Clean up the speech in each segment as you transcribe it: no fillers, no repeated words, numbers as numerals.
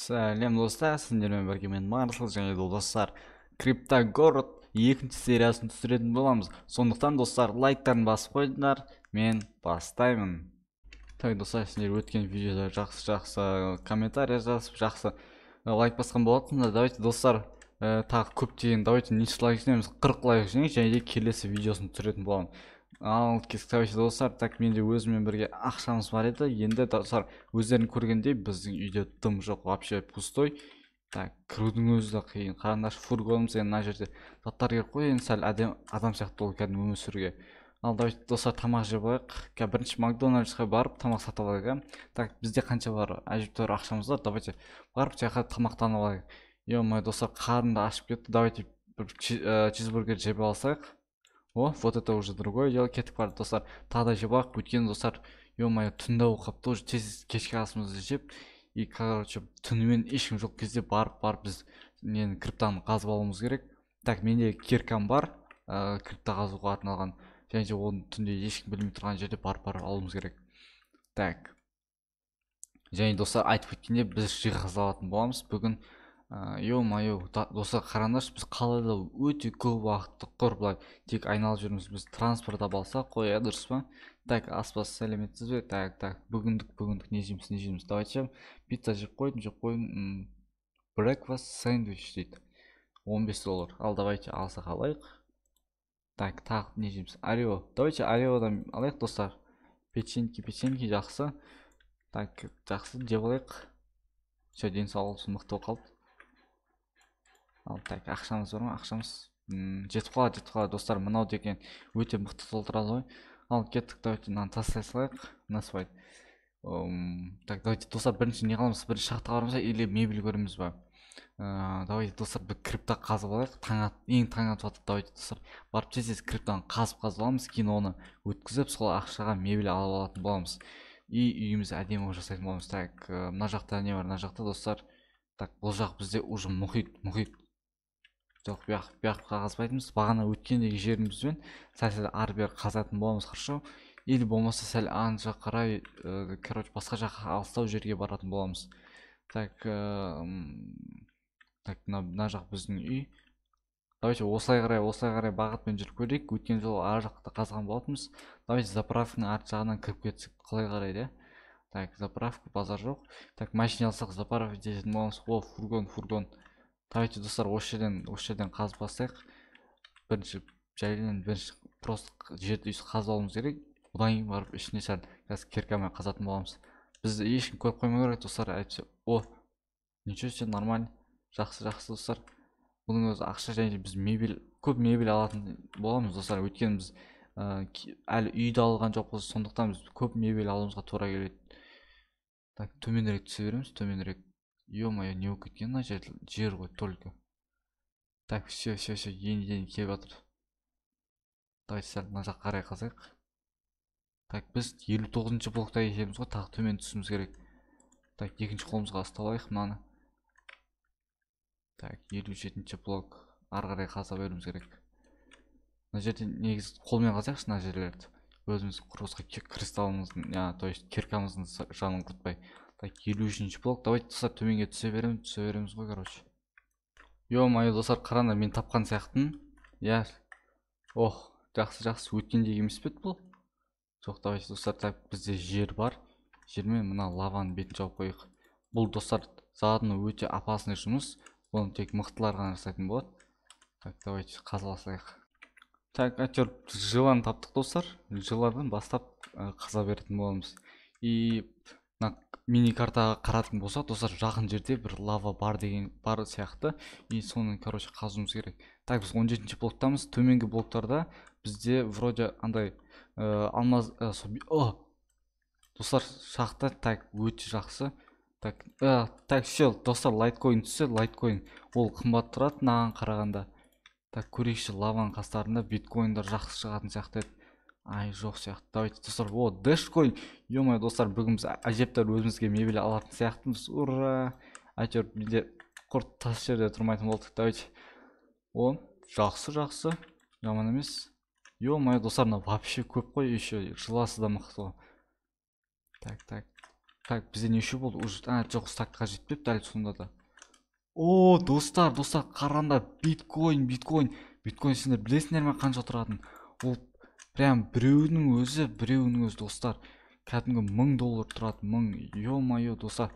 Сәлем, достар! Сендермен бірге мен, Марсел. Және де, достар, Криптогород екінші сериясын түсіретін боламыз. Сондықтан, достар, лайктарын басып қойыңдар, мен бастаймын. Так, достар, сендер өткен видеода жақсы жақсы комментарий жазып, жақсы лайк басқан болатынсыңдар. Давайте, достар, тағы көптеген, давайте, неше лайк жинаймыз? 40 лайк жинайық және де келесі видеосын түсіретін боламын. Ал давайте, достар. Так, менде өзіммен бірге ақшамыз бар еді. Енді, достар, өздерің көргендей, біздің үйде дым жоқ, вообще пустой. Так, кірудің өзі де қиын. Қараңдаршы, фургонымыз. Енді мына жерде заттар керек қой енді, сәл әдем адам сияқты болып кәдімгі өмір сүруге. Ал давайте, достар, тамақ жеп алайық. Қазір бірінші Макдональдсқа барып, тамақ сатып алайық, иә. Так, бізде қанша бар? Әжептәуір ақшамыз бар. Давайте барып, сол жаққа тамақтанып алайық. Ё-моё, достар, қарным да ашып кетті. Давайте бір чизбургер жеп алсақ. О, вот это уже другое дело! Кеттік, барды, достар, тағы да жеп алайық. Өйткені, достар, ё-моё, түнде болып қалыпты уже. Тез кешкі асымызды жеп, и, короче, түнімен ешкім жоқ кезде барып барып біз нені, криптаны қазып алуымыз керек. Так, менде киркам бар, крипто қазуға арналған, және де оны түнде ешкім білмей тұрған жерде барып барып алуымыз керек. Так, және, достар, айтып кеткендей, біз жиһаз алатын боламыз бүгін. Ё-моё, достар, қараңдаршы, біз қалада өте көп уақытты құр былай тек айналып жүрміз. Біз транспорт таба алсақ қой, иә, дұрыс па? Так, аспаз, сәлеметсіз бе? Так, так, бүгіндік не жейміз, не жейміз? Давайте, пицца жеп қойдым, жеп қойдым. Breakfast сэндвич дейді, 15 доллар. Ал давайте алсақ, алайық. Так, тағы не жейміз? Орео, давайте Ореодан алайық, достар. Печеньки, печеньки, жақсы. Так, жақсы, жеп алайық. Все, денсаулығымыз мықты болып қалды. Ал так, ақшамыз бар ма? Ақшамыз жетіп қалады, жетіп қалады, достар. Мынау деген өте мықты толтырады ғой. Ал кеттік, давайте мынаны тастай салайық. Насвай. Так, давайте, достар, бірінші не қыламыз? Бірінші шахтаға барамыз ба или мебель көреміз ба? Давайте, достар, бір крипта қазып алайық. Таң ат, ең таң атып жатыр. Давайте, достар, барып тез тез криптаны қазып қазып аламыз, кейін оны өткізіп, сол ақшаға мебель алып алатын боламыз и үйімізді әдемі қылып жасайтын боламыз. Так, мына жақта не бар? Мына жақта, достар, так, бұл жақ бізде уже мұхит, мұхит. Жоқ, бұяқ қазбайтынбыз. Бағана өткендегі жерімізбен сәл сәл ары бері қазатын боламыз, хорошо? Или болмаса сәл ана жаққа қарай, короче, басқа жаққа, алыстау жерге баратын боламыз. Так, так, мына жақ біздің үй. Давайте осылай қарай бағытпен жүріп көрейік. Өткен жолы ар жақта қазған болатынбыз. Давайте заправканың арт жағынан кіріп кетсек, қалай қарайды, иә? Так, заправка, базар жоқ. Так, машина алсақ, заправка ететін боламыз. О, фургон, фургон. Давайте, достар, осы жерден қазып бастайық. Бірінші жайынан, бірінші просто жерді өйстіп қазып алуымыз керек. Одан кейін барып ішіне сәл қазір киркамен қазатын боламыз. Бізді ешкім көріп қоймау керек, достар, әйтпесе. О, ничего себе, нормально, жақсы, жақсы, достар. Бұның өзі ақша. Және де біз мебель, көп мебель алатын боламыз, достар. Өйткені біз әлі үйді алған жоқпыз, сондықтан біз көп мебель алуымызға тура келеді. Так, төменірек түсе береміз, төменірек. Ё-моё, не болып кеткен мына жер? Жер ғой только. Так, все, все, все, енді енді келіп жатыр. Давайте сәл мына жаққа қарай қазайық. Так, біз 59-блокта екенбіз ғой, тағы төмен түсуіміз керек. Так, екінші қолымызға ұстап алайық мынаны. Так, 57-блок, ары қарай қаза беруіміз керек. Мына жерде негізі қолмен қазайықшы мына жерлерді, өзіміз құрылысқа кристаллымыздың, то есть киркамыздың жанын құртпай. Так, 53-блок. Давайте, достар, төменге түсе береміз, түсе береміз ғой, короче. Ё-моё, достар, қараңдар, мен тапқан сияқтымын, иә. Ох, жақсы, жақсы. Өткендегі емес пе еді бұл? Жоқ, давайте, достар. Так, бізде жер бар, жермен мына лаваның бетін жауып қояйық. Бұл, достар, заодно өте опасный жұмыс, бұны тек мықтылар ғана жасайтын болады. Так, давайте қазып алсайық. Так, әйтеуір жиланы таптық, достар. Жиладан бастап қаза беретін боламыз. И мына мини картаға қаратын болсақ, достар, жақын жерде бір лава бар деген бар сияқты, и соны, короче, қазуымыз керек. Так, біз 17-блоктамыз. Төменгі блоктарда бізде вроде андай алмаз, о, достар, шахта. Так, өте жақсы. Так, так, все, достар, лайткоин түссе, лайткоин ол қымбат тұрады мынаған қарағанда. Так, көрейікші, лаваның қастарында биткоиндар жақсы шығатын сияқты еді. Ай, жоқ сияқты. Давайте, достар. О, дэшкоин! Ё-моё, достар, бүгін біз әжептәуір өзімізге мебель алатын сияқтымыз. Ура! Әйтеуір менде құр тас жерде тұрмайтын болдық. Давайте. О, жақсы, жақсы, жаман емес. Ё-моё, достар, мынау вообще көп қой, еще жиласы да мықты ғой. Так, так. Так, бізде неше болды уже? А, жоқ, стакқа жетпепті әлі сонда да. О, достар, достар, қараңдар, биткоин, биткоин, биткоин, сендер білесіңдер ме қанша тұратынын? Ол прям біреуінің өзі, достар, кәдімгі 1000 доллар тұрады, мың, ё-моё, достар.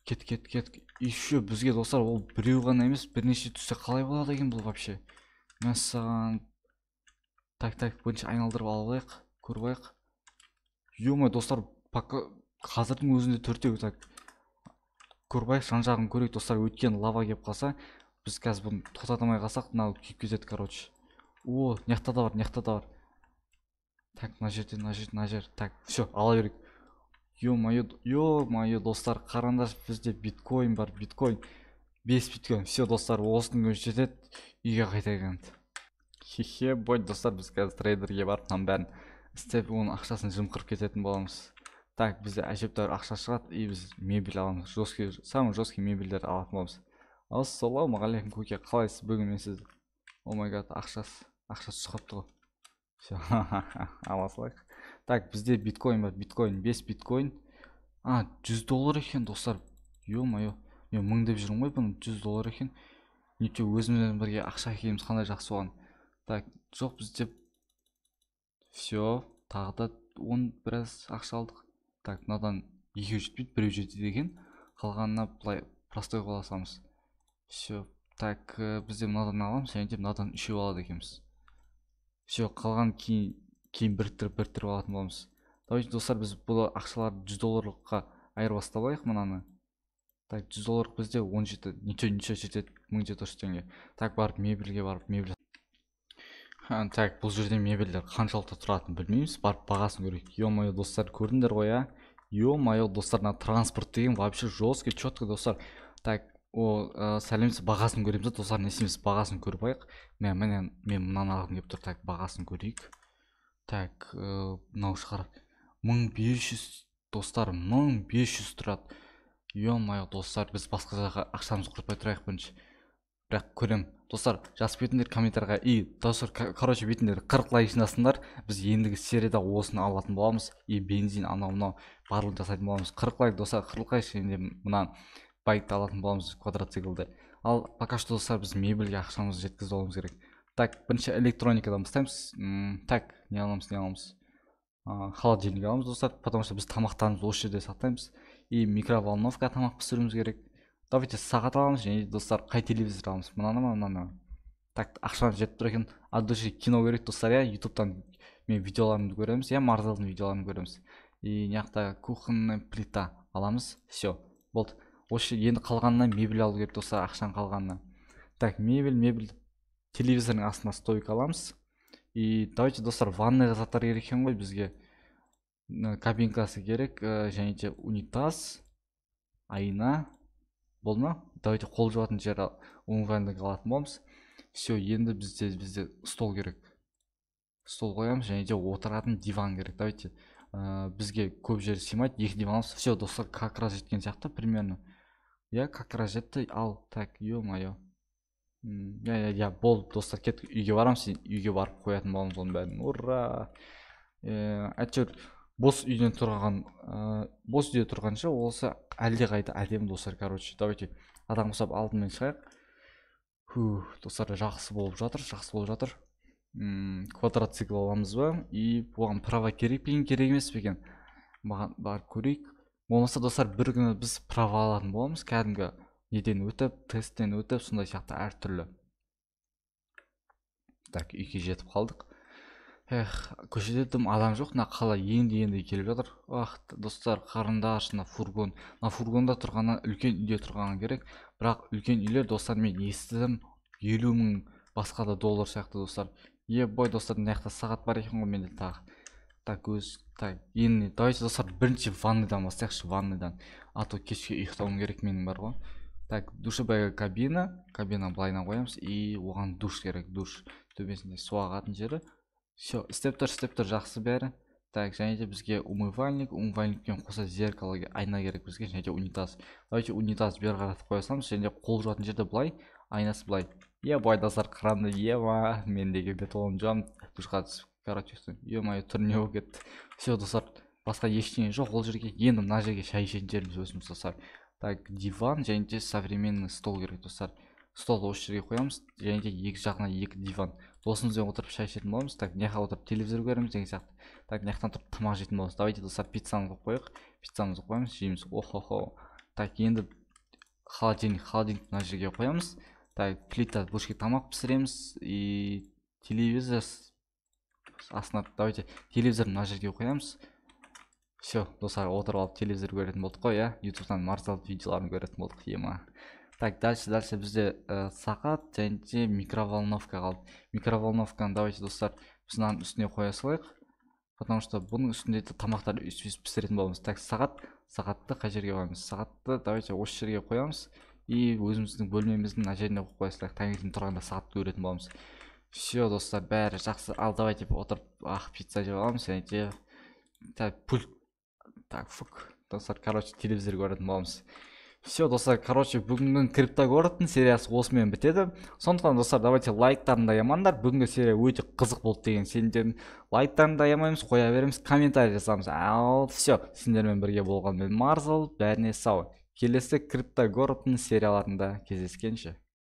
Кет, кет, кет. Еще бізге, достар, ол біреу ғана емес, бірнеше түссе, қалай болады екен бұл вообще? Мәссаған. Так, так, бірінші айналдырып алып алайық, көріп алайық. Ё, достар, пока қазірдің өзінде төртеу. Так, көріп алайық, жан жағын көрейік, достар. Өйткені лава келіп қалса, біз қазір бұны тоқтата алмай қалсақ, мынау күйіп кетеді, короче. О, мына жақта да бар, мына жақта да бар. Так, мына жерде, мына жер, мына жер. Так, все, ала берейік. Ё-моё, ё-моё, достар, қараңдаршы, бізде биткоин бар, биткоин, бес биткоин. Все, достар, осының өзі жетеді. Үйге қайтайық енді. Хе-хе, бой, достар, біз қазір трейдерге барып, мынаның бәрін істеп, оның ақшасын жымқырып кететін боламыз. Так, бізде әжептәуір ақша шығады, и біз мебель аламыз, жесткий, самый жесткий мебельдерді алатын боламыз. Ассалаумағалейкум, көке, қалайсыз? Бүгін мен сізді, oh my god, ақшасы, ақшасы түсіп қалыпты ғой. Все, ала салайық. Так, бізде биткоин бар, биткоин, бес биткоин. А, 100 доллар екен, достар. Ё-моё, мен мың деп жүрмін ғой бұны, 100 доллар екен. Ничего, өзімізбен бірге ақша әкелеміз, қандай жақсы оған. Так, жоқ, бізде все, тағы да он біраз ақша алдық. Так, мынадан екеу жетпейді, біреу жетеді екен. Қалғанына былай простой қыла саламыз. Все, так, бізде мынадан аламыз және де мынадан үшеу алады екенбіз. Все, қалған кейін кейін біріктіріп біріктіріп алатын боламыз. Давайте, достар, біз бұл ақшаларды 100 долларлыққа айырбастап алайық мынаны. Так, 100 долларлық бізде 17. Ничего, ничего, жетеді, 1700 теңге. Так, барып мебельге барып, мебель. Так, бұл жерде мебельдер қаншалықты тұратынын білмейміз, барып бағасын көрейік. Ё-моё, достар, көрдіңдер ғой, а? Ё-моё, достар, мына транспорт деген вообще жесткий, четко, достар. Так, о, сәлеметсіз, бағасын көреміз да, достар, не істейміз, бағасын көріп алайық. Міне, міне, мен мынаны алғым келіп тұр. Так, бағасын көрейік. Так, мынау шығар, 1500, достар, 1500 тұрады. Ё-моё, достар, біз басқа жаққа ақшамызды құртпай тұрайық бірінші. Бірақ көрем, достар, жазып кетіңдер комментарийға. И, достар, короче, бүйтіңдер, 40 лайк жинасыңдар, біз ендігі серияда осыны алатын боламыз и бензин, анау мынау барлығын жасайтын боламыз. 40 лайк, достар, 40 лайк, және мына байкты алатын боламыз, квадроциклді. Ал пока что, достар, біз мебельге ақшамызды жеткізіп алуымыз керек. Так, бірінші электроникадан бастаймыз. Так, не аламыз, не аламыз? Холодильник аламыз, достар, потому что біз тамақтарымызды осы жерде сақтаймыз. И микроволновка, тамақ пісіруіміз керек. Давайте сағат аламыз және, достар, қай телевизор аламыз, мынаны ма, мынаны ма? Так, ақшамыз жетіп тұр екен. От души кино керек, достар, иә, ютубтан мен видеоларымды көреміз, иә, Марзалдың видеоларын көреміз. И мына жақта кухонная плита аламыз. Все, болды. Осы енді қалғанына мебель алу керек, достар, ақшаның қалғанына. Так, мебель, мебель, телевизордың астына стойка аламыз. И давайте, достар, ванныйға заттар керек екен ғой бізге. Кабинкасы керек, және де унитаз, айна болды ма? Давайте қол жуатын жер, умывальник алатын боламыз. Все, енді бізде стол керек, стол қоямыз және де отыратын диван керек. Давайте, бізге көп жер сыймайды, екі диван аламыз. Все, достар, как раз жеткен сияқты примерно, иә, как раз жетті. Ал, так, ё-моё, иә, иә, иә, болды, достар, кеттік, үйге барамыз. Үйге барып қоятын боламыз оның бәрін. Ура! Әйтеуір бос үйден тұрған, бос үйде тұрғанша, осы әлдеқайда әдемі, достар. Короче, давайте адам ұқсап алдымен шығайық. Фух, достар, жақсы болып жатыр, жақсы болып жатыр. Квадроцикл аламыз ба? И оған права керек пе екен, керек емес пе екен, маған барып көрейік. Болмаса, достар, бір күні біз права алатын боламыз, кәдімгі неден өтіп, тесттен өтіп, сондай сияқты әртүрлі. Так, үйге жетіп қалдық. Эх, көшеде дым адам жоқ, мына қала енді енді келіп жатыр. Ах, достар, қараңдаршы, мына фургон, мына фургонда тұрғаннан үлкен үйде тұрған керек. Бірақ үлкен үйлер, достар, мен естідім, 50 000 басқа да доллар сияқты, достар. Ебой, достар, мына жақта сағат бар екен ғой менде тағы. Так, өз, так, енді давайте, достар, бірінші ванныйдан бастайықшы, ванныйдан, а то кешке ұйықтауым керек менің бар ғой. Так, душевая кабина, кабина былайынан қоямыз, и оған душ керек, душ төбесінде су ағатын жері. Все, істеп тұр, істеп тұр, жақсы бәрі. Так, және де бізге умывальник, умывальникпен қоса зеркало, айна керек бізге және де унитаз. Давайте унитаз бері қаратып қоя саламыз және де қол жуатын жерде былай, айнасы былай. Е, бой, достар, қараңдар, ема, мен деген бет қолымды жуамын душқа түсіп. Короче, ё-моё, түрі не болып кетті? Все, достар. Басқа ештеңе жоқ ол жерге. Енді мына жерге шай ішетін жеріміз өзіміз, достар. Так, диван және де современный стол керек, достар. Столды осы жерге қоямыз және де екі жағына екі диван. Досымызбен отырып шай ішетін боламыз. Так, мына жаққа отырып телевизор көреміз деген сияқты. Так, мына жақтан тұрып тамақ жейтін боламыз. Давайте, достар, пиццаны қойып қояйық. Пиццамызды қоямыз, жейміз. Охо-хо. Так, енді холодильник, холодильник мына жерге қоямыз. Так, плита, бұл жерге тамақ пісіреміз. И телевизор астына, давайте телевизор мына жерге қоямыз. Все, достар, отырып алып телевизор көретін болдық қой, иә. Ютубтан Марзал видеоларын көретін болдық, ема. Так, дальше, дальше бізде сағат және де микроволновка қалды. Микроволновканы давайте, достар, біз мынаның үстіне қоя салайық, потому что бұның үстінде де тамақтар өйстіп пісіретін боламыз. Так, сағат, сағатты қай жерге қоямыз? Сағатты давайте осы жерге қоямыз и өзіміздің бөлмеміздің мына жеріне қойып қоя салайық. Таңертең тұрғанда сағатты көретін боламыз. Все, достар, бәрі жақсы. Ал давайте отырып ақ пицца жеп аламыз және де, так, пульт. Так, фук, достар, короче, телевизор көретін боламыз. Все, достар, короче, бүгінгі Криптогородтың сериясы осымен бітеді. Сондықтан, достар, давайте лайктарын аямаңдар. Бүгінгі серия өте қызық болды деген сенімдемін. Лайктарын аямаймыз, қоя береміз, комментарий жазамыз. Ал все, сендермен бірге болған мен, Марзал. Бәріне сау. Келесі Криптогородтың серияларында кездескенше.